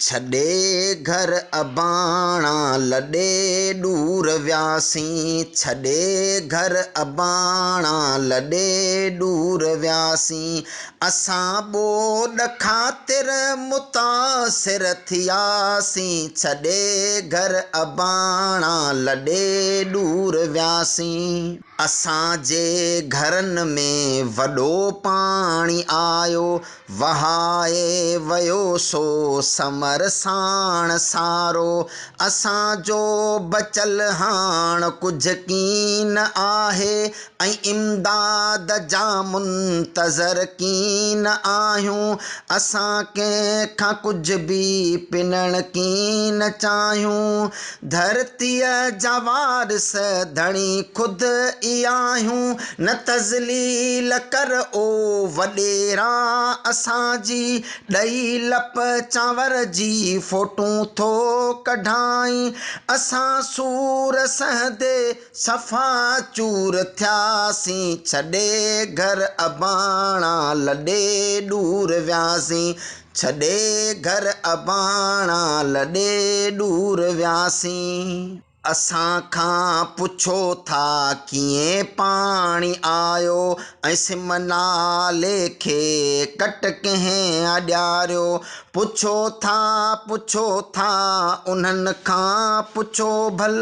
ڇڏي گهر اباڻا لڏي ڏور وياسين، ڇڏي گهر اباڻا لڏي ڏور وياسين، اسان ٻوڏ خاطر متاثر ٿياسين، ڇڏي گهر اباڻا لڏي ڏور وياسين. اسان جي گهرن ۾ وڏو پاڻي آيو، وهائي ويو سو ثمر ساڻ سارو، اسان جو بچل هاڻ ڪجهه ڪين آهي ۽ امداد جا منتظر ڪين آهيون، اسان ڪنهن کان ڪجهه به پنڻ ڪين چاهيون، ڌرتيء جا وارث ڌڻي خود ئي آهيون، نه تذليل ڪر او وڏيرا اسان جي، ڏئي لپ چانور جي فوٽون ٿو ڪڍائين، اسان سور سهندي صفا چور ٿياسين، ڇڏي گهر اباڻا لڏي ڏور وياسين، ڇڏي گهر اباڻا لڏي ڏور وياسين. اسان کان پڇو ٿا ڪيئن پاڻي آيو ۽ سم نالي کي ڪٽ ڪنهن آ ڏياريو. پڇو ٿا پڇو ٿا انهن کان پڇو ڀل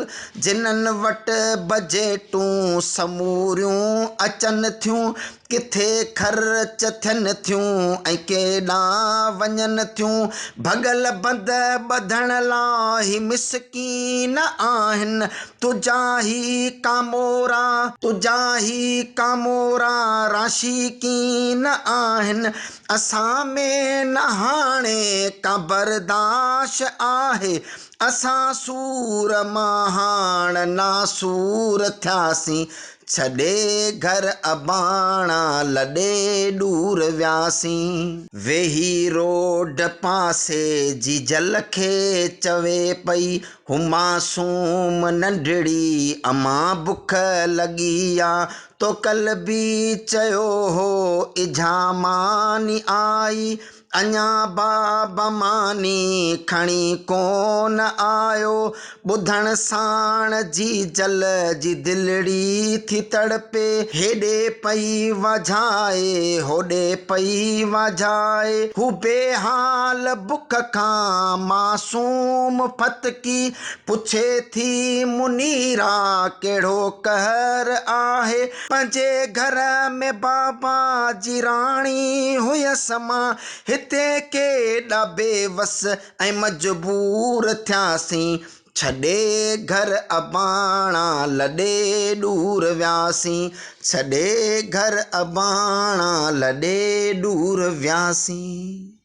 جنھن وٽ بجيٽون سموريون اچن ٿيون، ڪٿي خرچ ٿين ٿيون ۽ ڪيڏانهن وڃن ٿيون. ڀڳل بند ٻڌڻ لاء هي مسڪين آهن، تنهنجا هي ڪامورا، تنهنجا هي ڪامورا راشيقين آهن، اسان ۾ نه هاڻي ڪا برداشت آهي، اسان سور مان هاڻ ناسور ٿياسين، ڇڏي گهر اباڻا لڏي ڏور وياسين. ويهي روڊ پاسي جيجل کي چوي پئي، هو معصوم ننڍڙي امان بک لڳي آ، تو ڪل به چيو هو اجها ماني آئي، اڃا بابا ماني کڻي ڪونه آيو. ٻڌڻ ساڻ جيجل جي دلڙي ٿي تڙپي. هيڏي پئي واجهائي، هوڏي پئي واجهائي. هو بيحال بک کان معصوم ڦٿڪي پڇي ٿي منيرا ڪهڙو قهر آهي. پنهنجي گهر ۾ بابا جي راڻي هيس مان، هتي ڪيڏا بي وس ۽ مجبور ٿياسين، ڇڏي گهر اباڻا لڏي ڏور وياسين، ڇڏي گهر اباڻا لڏي ڏور وياسين.